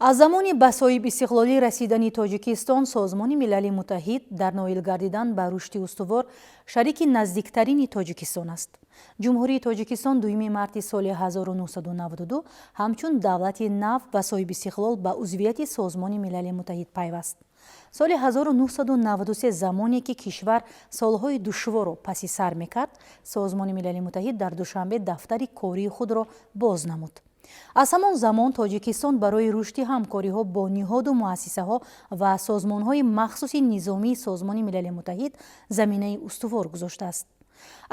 Аз замони ба соҳибистиқлолӣ расидани Тоҷикистон Созмони Милали Муттаҳид дар ноил гардидан ба рушди устувор шарики наздиктарини Тоҷикистон аст. Ҷумҳурии Тоҷикистон 2 марти соли 1992 ҳамчун давлати нав ва соҳибистиқлол ба узвияти Созмони Милали Муттаҳид пайваст. Соли 1993, замоне ки кишвар солҳои душворро паси сар мекард, Созмони Милали Муттаҳид дар Душанбе дафтари кории худро боз намуд. Аз ҳамон замон Тоҷикистон барои рушди ҳамкориҳо бо ниҳоду муассисаҳо ва созмонҳои махсуси низомии Созмони Милали Муттаҳид заминаи устувор гузоштааст.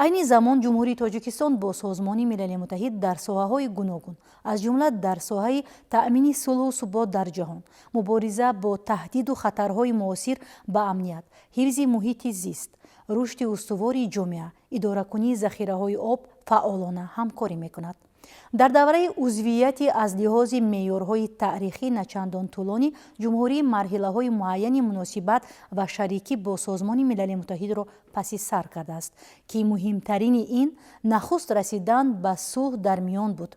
Айни замон Ҷумҳурии Тоҷикистон бо Созмони Милали Муттаҳид дар соҳаҳои гуногун, аз ҷумла дар соҳаи таъмини сулҳу субот дар ҷаҳон, мубориза бо таҳдиду хатарҳои муосир ба амният, ҳифзи муҳити зист, рушди устувори ҷомеа, идоракунии захираҳои об фаъолона ҳамкорӣ мекунад. Дар давраи узвияти аз лиҳози меъёрҳои таърихӣ начандон тӯлонӣ ҷумҳурӣ марҳилаҳои муайяни муносибат ва шарикӣ бо Созмони Милали Муттаҳидро паси сар кардааст, ки муҳимтарини ин нахуст расидан ба сулҳ дар миён буд.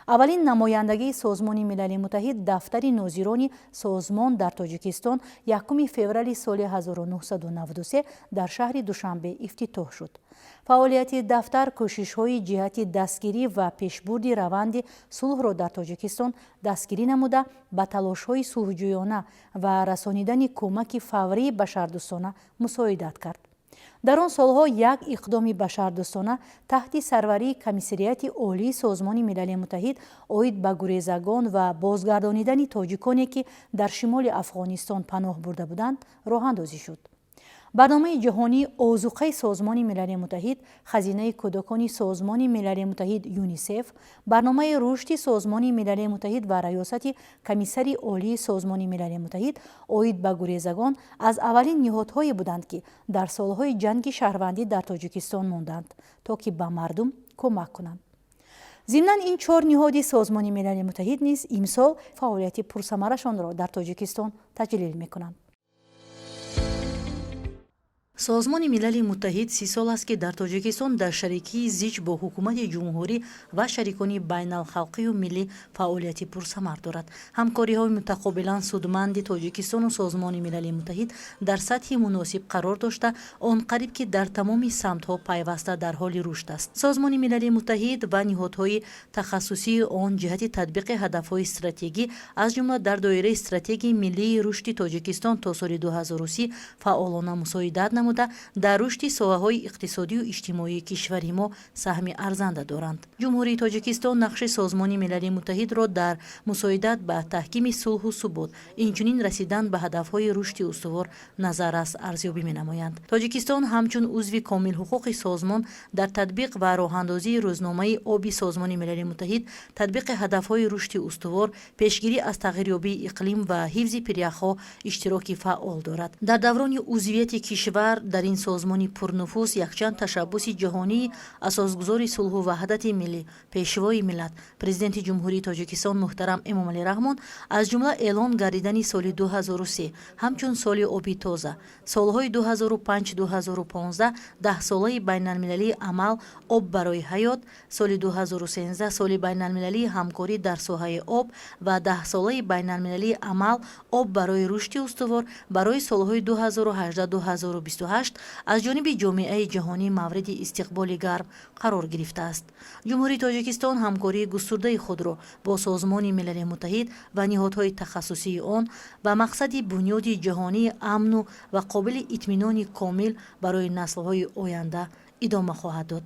Аввалин намояндагии Созмони Милали Муттаҳид, дафтари нозирони созмон дар Тоҷикистон, 1 феврали соли 1993 дар шаҳри Душанбе ифтитоҳ шуд. Фаъолияти дафтар кӯшишҳои ҷиҳати дастгирӣ ва пешбурди раванди сулҳро дар Тоҷикистон дастгирӣ намуда, ба талошҳои сулҳҷӯёна ва расонидани кӯмаки фаврии башардӯстона мусоидат кард. Дар он солҳо як иқдоми башардӯстона таҳти сарварии Комиссариати Олии Созмони Милали Муттаҳид оид ба гурезагон ва бозгардонидани тоҷиконе, ки дар шимоли Афғонистон паноҳ бурда буданд, роҳандозӣ шуд. Барномаи ҷаҳонии озуқаи Созмони Милали Муттаҳид, Хазинаи кӯдакони Созмони Милали Муттаҳид ЮНИСЕФ, Барномаи рушди Созмони Милали Муттаҳид ва Раёсати Комиссари Олии Созмони Милали Муттаҳид оид ба гурезагон аз аввалин ниҳодҳое буданд, ки дар солҳои ҷанги шаҳрвандӣ дар Тоҷикистон монданд, то ки ба мардум кӯмак кунанд. Зимнан, ин чор ниҳоди Созмони Милали Муттаҳид низ имсол фаъолияти пурсамарашонро дар Тоҷикистон таҷлил мекунанд. Созмони Милали Муттаҳид 30 сол аст, ки дар Тоҷикистон дар шарикии зич бо ҳукумати ҷумҳурӣ ва шарикони байналхалқию миллӣ фаъолияти пурсамар дорад. Ҳамкориҳои мутақобилан судманди Тоҷикистону Созмони Милали Муттаҳид дар сатҳи муносиб қарор дошта, он қариб ки дар тамоми самтҳо пайваста дар ҳоли рушд аст. Созмони Милали Муттаҳид ва ниҳодҳои тахассусии он ҷиҳати татбиқи ҳадафҳои стратегӣ, аз ҷумла дар доираи Стратегияи миллии рушди Тоҷикистон то соли 2030, фаъолона мусоидат намуда, дар рушди соҳаҳои иқтисодию иҷтимоии кишвари мо саҳми арзанда доранд. Ҷумҳурии Тоҷикистон нақши Созмони Милали Муттаҳидро дар мусоидат ба таҳкими сулҳу субот, инчунин расидан ба ҳадафҳои рушди устувор назаррас арзёбӣ менамоянд. Тоҷикистон ҳамчун узви комилҳуқуқи созмон дар татбиқ ва роҳандозии Рӯзномаи оби Созмони Милали Муттаҳид, татбиқи ҳадафҳои рушди устувор, пешгирӣ аз тағйирёбии иқлим ва ҳифзи пиряхҳо иштироки фаъол дорад. Дар даврони узвияти кишвар дар ин созмони пурнуфуз якчанд ташаббуси ҷаҳонии Асосгузори сулҳу ваҳдати миллӣ, Пешвои миллат, Президенти Ҷумҳурии Тоҷикистон муҳтарам Эмомалӣ Раҳмон, аз ҷумла эълон гардидани соли 2003 ҳамчун соли оби тоза, солҳои 2005-2015 Даҳсолаи байналмилалии амал «Об барои ҳаёт», соли 2013 соли байналмилалии ҳамкорӣ дар соҳаи об ва Даҳсолаи байналмилалии амал «Об барои рушди устувор» барои солҳои 2018-2028 аз ҷониби ҷомеаи ҷаҳонӣ мавриди истиқболи гарм қарор гирифтааст. Ҷумҳурии Тоҷикистон ҳамкории густурдаи худро бо Созмони Милали Муттаҳид ва ниҳодҳои тахассусии он ба мақсади бунёди ҷаҳонии амну ва қобили итминони комил барои наслҳои оянда идома хоҳад дод.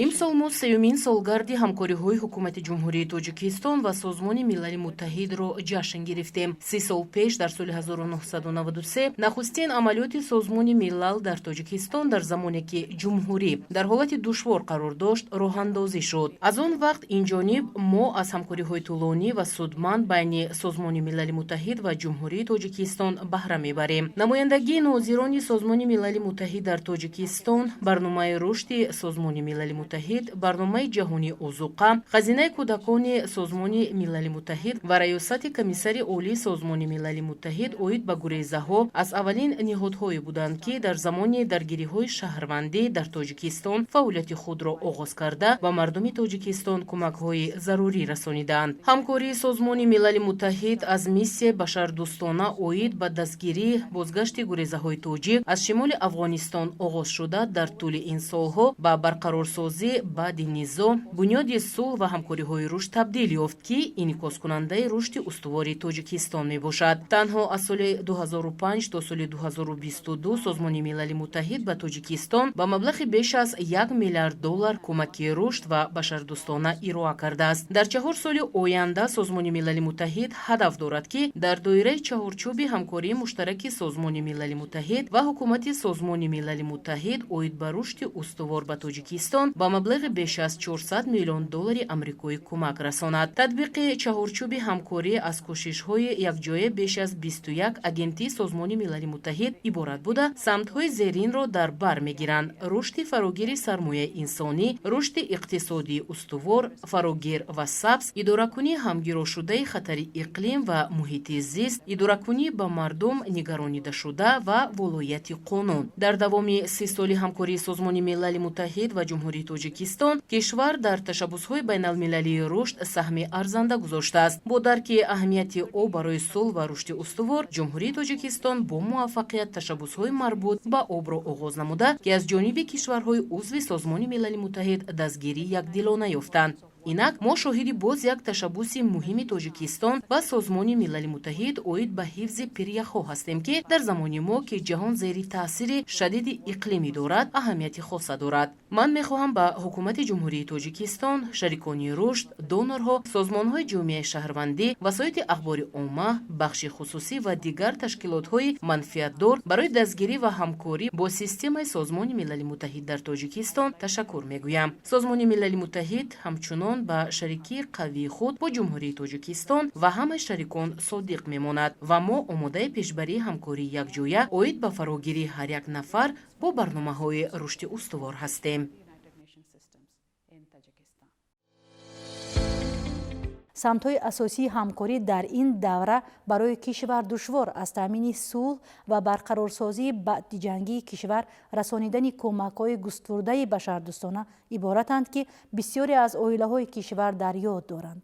Имсол мо сеюмин солгарди ҳамкориҳои ҳукумати Ҷумҳурии Тоҷикистон ва Созмони Милали Муттаҳидро ҷашн гирифтем. 30 сол пеш, дар соли 1993, нахустин амалиёти Созмони Милал дар Тоҷикистон, дар замоне ки ҷумҳурӣ дар ҳолати душвор қарор дошт, роҳандозӣ шуд. Аз он вақт инҷониб мо аз ҳамкориҳои тӯлонӣ ва судманд байни Созмони Милали Муттаҳид ва Ҷумҳурии Тоҷикистон баҳра мебарем. Намояндагии нозирони Созмони Милали Муттаҳид дар Тоҷикистон Тоҷикистон, Барномаи рушди Созмони Милали Муттаҳид, Барномаи ҷаҳонии озуқа, Хазинаи кӯдакони Созмони Милали Муттаҳид ва Раёсати Комиссари Олии Созмони Милали Муттаҳид оид ба гурезаҳо аз аввалин ниҳодҳое буданд, ки дар замони даргириҳои шаҳрвандӣ дар Тоҷикистон фаъолияти худро оғоз карда, ба мардуми Тоҷикистон кӯмакҳои зарурӣ расонидаанд. Ҳамкории Созмони Милали Муттаҳид аз миссияи башардӯстона оид ба дастгирии бозгашти гурезаҳои тоҷик аз шимоли Афғонистон оғоз шуда, дар тӯли ин солҳо ба барқарорсозӣ баъди низоъ, бунёди сулҳ ва ҳамкориҳои рушд табдил ёфт, ки инъикоскунандаи рушди устувори Тоҷикистон мебошад. Танҳо аз соли 2005 то соли 2022 Созмони Милали Муттаҳид ба Тоҷикистон ба маблағи беш аз 1 миллиард доллар кӯмаки рушд ва башардӯстона ироа кардааст. Дар 4 соли оянда Созмони Милали Муттаҳид ҳадаф дорад, ки дар доираи чаҳорчӯби ҳамкории муштараки Созмони Милали Муттаҳид ва ҳукумати Созмони Милали Муттаҳид оид ба рушди устувор ба Тоҷикистон ба маблағи беш аз 400 миллион доллари амрикоӣ кӯмак расонад. Татбиқи чаҳорчӯби ҳамкорӣ аз кӯшишҳои якҷоя беш аз 21 агентии Созмони Милали Муттаҳид иборат буда, самтҳои зеринро дар бар мегиранд: рушди фарогири сармояи инсонӣ, рушди иқтисодии устувор, фарогир ва сабз, идоракунии ҳамгирошудаи хатари иқлим ва муҳити зист, идоракунӣ ба мардум нигаронидашуда ва волояти қонун. Дар давоми 30 соли ҳамкории Созмони Милали Муттаҳид ва Ҷумҳурии Тоҷикистон кишвар дар ташаббусҳои байналмилалии рушд саҳми арзанда гузоштааст. Бо дарки аҳамияти об барои сулҳ ва рушди устувор, Ҷумҳурии Тоҷикистон бо муваффақият ташаббусҳои марбут ба обро оғоз намуда, ки аз ҷониби кишварҳои узви Созмони Милали Муттаҳид дастгирии якдилона ёфтанд. Инак мо шоҳиди боз як ташаббуси муҳими Тоҷикистон ва Созмони Милали Муттаҳид оид ба ҳифзи пиряхҳо ҳастем, ки дар замони мо, ки ҷаҳон зери таъсири шадиди иқлимӣ дорад, аҳамияти хоса дорад. Ман мехоҳам ба ҳукумати Ҷумҳурии Тоҷикистон, шарикони рушд, донорҳо, созмонҳои ҷомеаи шаҳрвандӣ, васоити ахбори омма, бахши хусусӣ ва дигар ташкилотҳои манфиатдор барои дастгирӣ ва ҳамкорӣ бо системаи Созмони Милали Муттаҳид дар Тоҷикистон ташаккур мегӯям. Созмони Милали Муттаҳид ҳамчунон ба шарикии қавии худ бо Ҷумҳурии Тоҷикистон ва ҳамаи шарикон содиқ мемонад ва мо омодаи пешбарии ҳамкории якҷоя оид ба фарогирии ҳар як нафар бо барномаҳои рушди устувор ҳастем. Самтҳои асосии ҳамкорӣ дар ин давра барои кишвар душвор аз таъмини сулҳ ва барқарорсозии баъдиҷангии кишвар, расонидани кӯмакҳои густурдаи башардӯстона иборатанд, ки бисёре аз оилаҳои кишвар дар ёд доранд.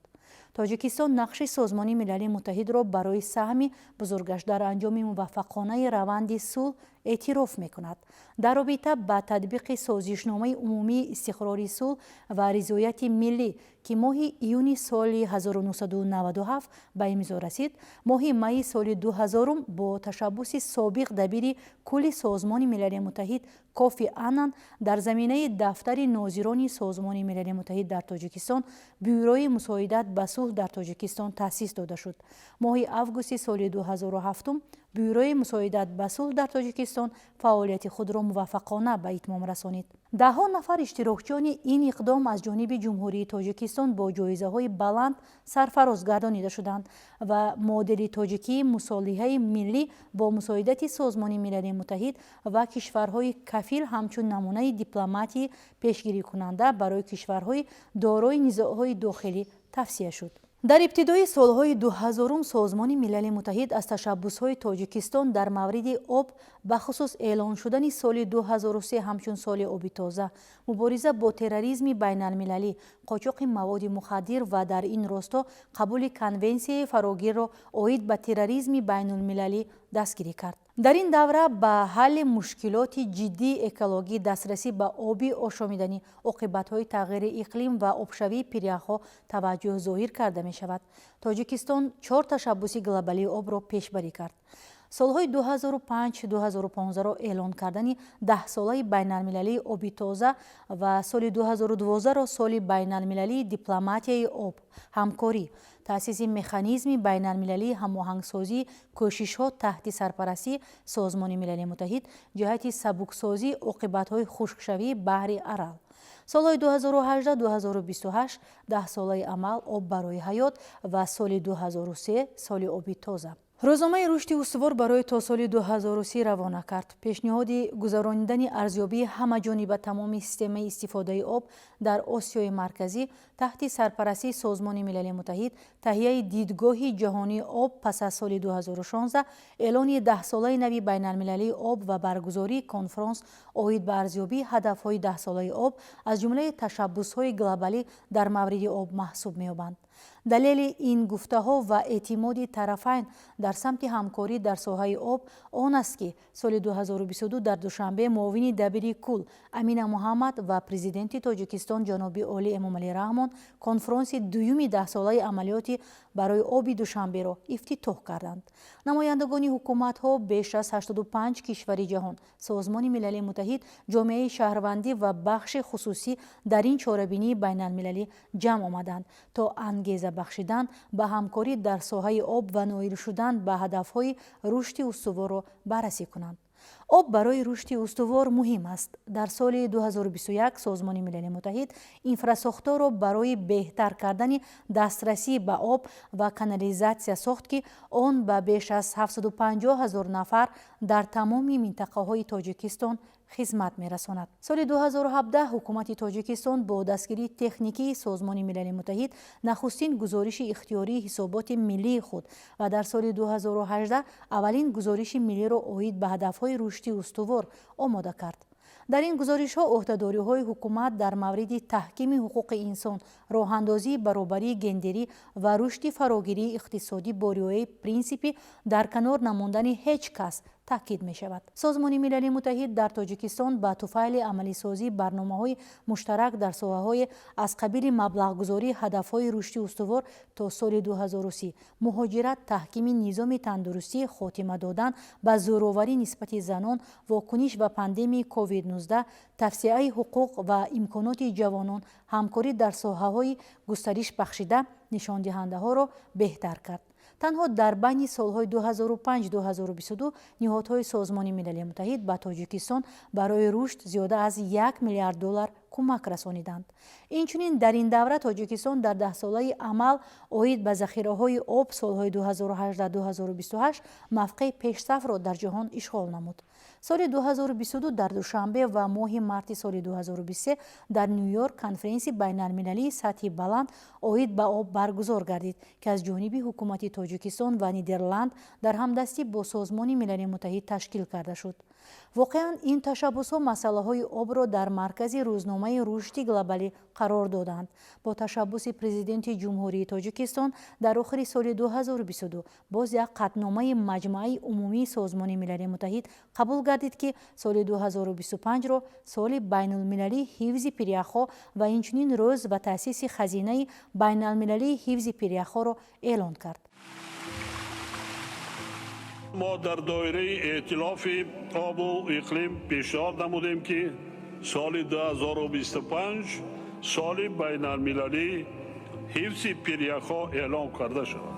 Тоҷикистон нақши Созмони Милали Муттаҳидро барои саҳми бузургаш дар анҷоми муваффақонаи раванди сулҳ эътироф мекунад. Дар робита ба татбиқи созишномаи умумии истиқрори сулҳ ва ризояти миллӣ, ки моҳи июни соли 1997 ба имзо расид, моҳи майи соли 2000 бо ташаббуси собиқ дабири кулли Созмони Милали Муттаҳид Кофи Аннан дар заминаи дафтари нозирони Созмони Милали Муттаҳид дар Тоҷикистон Бюрои мусоидат ба сулҳ дар Тоҷикистон таъсис дода шуд. Моҳи августи соли 2007 Бюрои мусоидат ба сулҳ дар Тоҷикистон фаъолияти худро муваффақона ба итмом расонид. Даҳҳо нафар иштирокчиёни ин иқдом аз ҷониби Ҷумҳурии Тоҷикистон бо ҷоизаҳои баланд сарфароз гардонида шуданд ва модели тоҷикии мусолиҳаи миллӣ бо мусоидати Созмони Милали Муттаҳид ва кишварҳои кафил ҳамчун намунаи дипломатии пешгирикунанда барои кишварҳои дорои низоъҳои дохилӣ тавсия шуд. Дар ибтидои солҳои 2000-ум Созмони Милали Муттаҳид аз ташаббусҳои Тоҷикистон дар мавриди об, бахусус эълон шудани соли 2003 ҳамчун соли оби тоза, мубориза бо терроризми байналмилалӣ, қочоқи маводи мухаддир ва дар ин росто қабули конвенсияи фарогирро оид ба терроризми байнулмилалӣ дастгирӣ кард. Дар ин давра ба ҳалли мушкилоти ҷиддии экологӣ, дастрасӣ ба оби ошомиданӣ, оқибатҳои тағйири иқлим ва обшавии пиряхҳо таваҷҷӯҳ зоҳир карда мешавад. Тоҷикистон чор ташаббуси глобалии обро пешбарӣ кард. Солҳои 2005-2015-ро эълон кардани даҳсолаи байналмилалии оби тоза ва соли 2012-ро соли байналмилалии дипломатияи об, ҳамкорӣ, таъсиси механизми байналмилалии ҳамоҳангсозии кӯшишҳо таҳти сарпарастии Созмони Милали Муттаҳид ҷиҳати сабуксозии оқибатҳои хушкшавии баҳри Арал. Солҳои 2018-2028 даҳсолаи амал «Об барои ҳаёт» ва соли 2003 соли оби тоза. Рӯзномаи рушди устувор барои то соли 2030 равона кард. Пешниҳоди гузаронидани арзёбии ҳамаҷониба тамоми системаи истифодаи об дар Осиёи Марказӣ таҳти сарпарастии Созмони Милали Муттаҳид, таҳияи дидгоҳи ҷаҳонии об пас аз соли 2016, эълони даҳсолаи нави байналмилалии об ва баргузории конфронс оид ба арзёбии ҳадафҳои даҳсолаи об аз ҷумлаи ташаббусҳои глобалӣ дар мавриди об маҳсуб меёбанд. Далели ин гуфтаҳо ва эътимоди тарафайн дар самти ҳамкорӣ дар соҳаи об он аст, ки соли 2022 дар Душанбе муовини дабири кул Амина Муҳаммад ва президенти Тоҷикистон ҷаноби олӣ Эмомалӣ Раҳмон конфронси дуюми даҳсолаи амалиёти барои оби Душанберо ифтитоҳ карданд. Намояндагони ҳукуматҳо беш аз 85 кишвари ҷаҳон, Созмони Милали Муттаҳид, ҷомеаи шаҳрвандӣ ва бахши хусусӣ дар ин чорабинии байналмилалӣ ҷамъ омаданд, то ангеза бахшидан ба ҳамкорӣ дар соҳаи об ва ноил шудан ба ҳадафҳои рушди устуворро баррасӣ кунанд. Об барои рушди устувор муҳим аст. Дар соли 2021 Созмони Милали Муттаҳид инфрасохторро барои беҳтар кардани дастрасӣ ба об ва канализатсия сохт, ки он ба беш аз 750 ҳазор нафар дар тамоми минтақаҳои Тоҷикистон хизмат мерасонад. Соли 2017 ҳукумати Тоҷикистон бо дастгирии техникии Созмони Милали Муттаҳид нахустин гузориши ихтиёрии ҳисоботи миллии худ ва дар соли 2018 аввалин гузориши миллиро оид ба ҳадафҳои рушди устувор омода кард. Дар ин гузоришҳо ӯҳдадориҳои ҳукумат дар мавриди таҳкими ҳуқуқи инсон, роҳандозии баробарии гендерӣ ва рушди фарогирии иқтисодӣ бо риояи принсипи дар канор намондани ҳеҷ кас таъкид мешавад. Созмони Милали Муттаҳид дар Тоҷикистон ба туфайли амалисозии барномаҳои муштарак дар соҳаҳое аз қабили маблағгузории ҳадафҳои рушди устувор то соли 2030, муҳоҷират, таҳкими низоми тандурустӣ, хотима додан ба зӯроварӣ нисбати занон, вокуниш ба пандемияи COVID-19, тавсеаи ҳуқуқ ва имконоти ҷавонон, ҳамкорӣ дар соҳаҳои густариш бахшида нишондиҳандаҳоро беҳтар кард. Танҳо дар байни солҳои 2005-2022 ниҳодҳои Созмони Милали Муттаҳид ба Тоҷикистон барои рушд зиёда аз 1 миллиард доллар кӯмак расониданд. Инчунин дар ин давра Тоҷикистон дар даҳсолаи амал оид ба захираҳои об солҳои 2018-2028 мавқеи пешсафро дар ҷаҳон ишғол намуд. Соли 2022 дар Душанбе ва моҳи марти соли 2023 дар Ню-Йорк конференси байналмилалии сатҳи баланд оид ба об баргузор гардид, ки аз ҷониби ҳукумати Тоҷикистон ва Нидерланд дар ҳамдастӣ бо Созмони Милали Муттаҳид ташкил карда шуд. Воқеан, ин ташаббусҳо масъалаҳои обро дар маркази рӯзномаи рушди глобалӣ қарор доданд. Бо ташаббуси президенти Ҷумҳурии Тоҷикистон дар охири соли 2022 боз як қатъномаи Маҷмааи Умумии Созмони Милали Муттаҳид қабул гардид, ки соли 2025-ро соли байналмилалии ҳифзи пиряхҳо ва инчунин рӯз ва таъсиси хазинаи байналмилалии ҳифзи пиряхҳоро эълон кард. Мо дар доираи эътилофи обу иқлим пешниҳод намудем, ки соли 2025 соли байналмилалии ҳифзи пиряхҳо эълон карда шавад.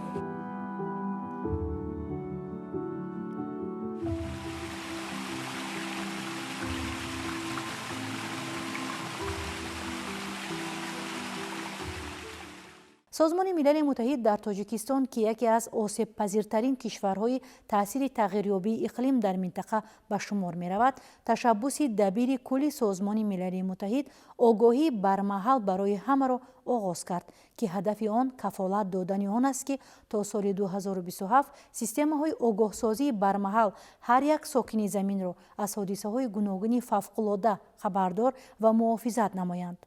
Созмони Милали Муттаҳид дар Тоҷикистон, ки яке аз осебпазиртарин кишварҳои таъсири тағйирёбии иқлим дар минтақа ба шумор меравад, ташаббуси дабири кулли Созмони Милали Муттаҳид огоҳии бармаҳал барои ҳамаро оғоз кард, ки ҳадафи он кафолат додани он аст, ки то соли 2027 системаҳои огоҳсозии бармаҳал ҳар як сокини заминро аз ҳодисаҳои гуногуни фавқулодда хабардор ва муҳофизат намоянд.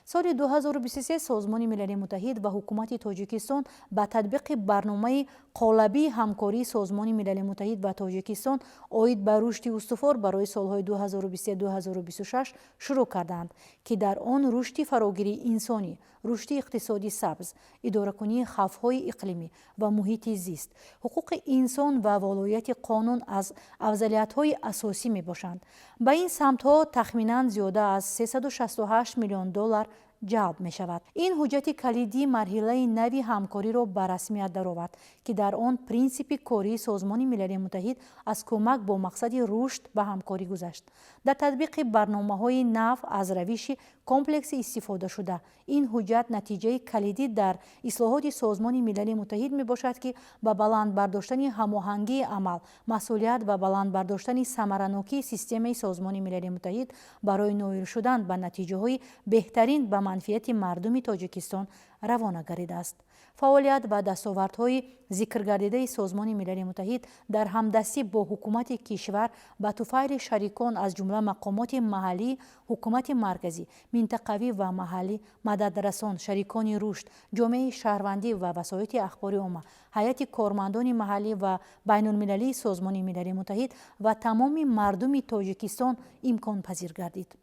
Соли 2023 Созмони Милали Муттаҳид ва ҳукумати Тоҷикистон ба татбиқи барномаи қолабии ҳамкории Созмони Милали Муттаҳид ва Тоҷикистон оид ба рушди устувор барои солҳои 2023-2026 шурӯъ карданд, ки дар он рушди фарогирии инсонӣ, рушди иқтисоди сабз, идоракунии хавфҳои иқлимӣ ва муҳити зист, ҳуқуқи инсон ва волоияти қонун аз афзалиятҳои асосӣ мебошанд. Ба ин самтҳо тахминан зиёда аз 368 миллион доллар Ҷалб мешавад. Ин ҳуҷҷати калидӣ марҳилаи нави ҳамкориро ба расмият даровард, ки дар он принсипи кории Созмони Милали Муттаҳид аз кӯмак бо мақсади рушд ба ҳамкорӣ гузашт. Дар татбиқи барномаҳои нав аз равиши комплекси истифодашуда, ин ҳуҷҷат натиҷаи калидӣ дар ислоҳоти Созмони Милали Муттаҳид мебошад, ки ба баланд бардоштани ҳамоҳангии амал, масъулият ва баланд бардоштани самаранокии системаи Созмони Милали Муттаҳид барои ноил шудан ба натиҷаҳои беҳтарин ба манфиати мардуми Тоҷикистон равона гардидааст. Фаъолият ва дастовардҳои зикргардидаи Созмони Милали Муттаҳид дар ҳамдастӣ бо ҳукумати кишвар ба туфайли шарикон, аз ҷумла мақомоти маҳаллӣ, ҳукумати марказӣ, минтақавӣ ва маҳаллӣ, мададрасонон, шарикони рушд, ҷомеаи шаҳрвандӣ ва васоити ахбори омма, ҳайати кормандони маҳаллӣ ва байнулмилалии Созмони Милали Муттаҳид ва тамоми мардуми Тоҷикистон имконпазир гардид.